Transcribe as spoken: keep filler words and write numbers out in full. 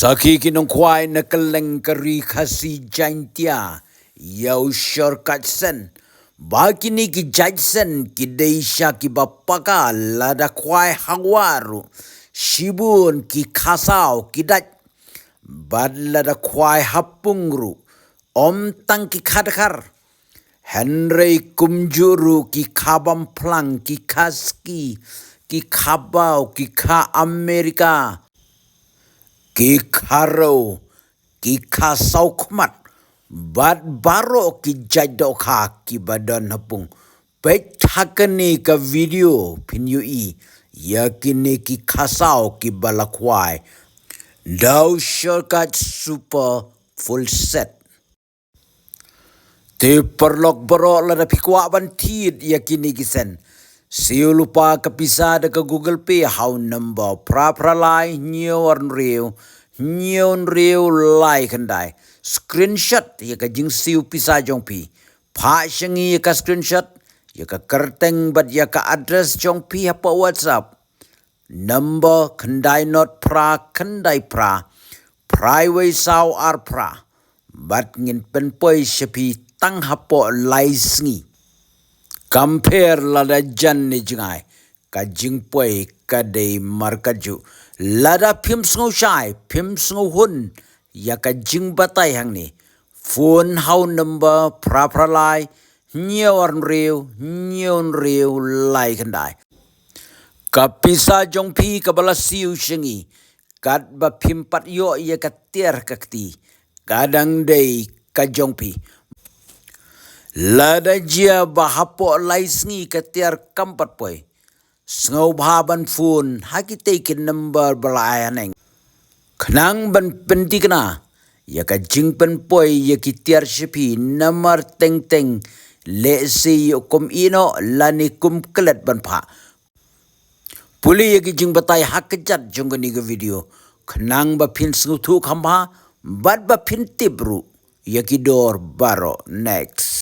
Sakhi ki nongkhwai na kylleng ka ri Khasi Jaintia, ïa u shortcut sen. Ba kine ki jait sen ki dei sha kiba paka, lada khwai ha wah ruh shibun ki kha saw ki dait. Bad lada khwai ha pung ruh ym tang ki kha dkhar. Hynrei kumjuh ruh ki kha bam phlang, ki kha ski, ki kha baw, ki kha Amerika, ki kha rew, ki kha saw khmat, bad baroh ki jait dohkha kiba don ha pung. Peit ha kane ka video phin ïohi ïa kine ki kha saw kiba la khwai da u shortcut super full set. Te paralok baroh, lada phi kwah ban thied ïa kine ki sen, siew lypa ka pisa da ka Google Pay ha u number phra phra lai hynñiew ar hynriew hynñiew hynriew lai khyndai. Screenshot ïa ka jingsiew pisa jong phi. Phah sha ngi ïa ka screenshot, ïa ka kyrteng bad ïa ka address jong phi hapoh WhatsApp. Number khyndai not phra khyndai phra phra wei saw ar phra. Bad ngin pynpoi sha phi tang hapoh lai sngi. Kam pher lada jan ne jngai, ka jingpoi ka dei markatjuh. Lada phim sngew shai, phim sngew hun ïa ka jingbatai hangne, phone ha u number phra phra lai hynñiew ar hynriew hynñiew hynriew lai khyndai. Ka pisa jong phi kaba la siew sha ngi, katba phim pat ïoh ïa ka tiar ka kti, ka dang dei ka jong phi. Lada jia ba hapoh lai sngi ka tiar kam pat poi, sngewbha ban phone ha kitei ki number ba la ai haneng, khnang ban pynthikna ïa ka jingpynpoi ïa ki tiar sha phi. Namar teng teng lehse ïoh kum ïehnoh lane kum klet ban phah. Pule ïa ki jingbatai ha kjat jong kane ka video, khnang ba phin sngewthuh kham bha bad ba phin tip ruh ïa ki dor baroh. Next.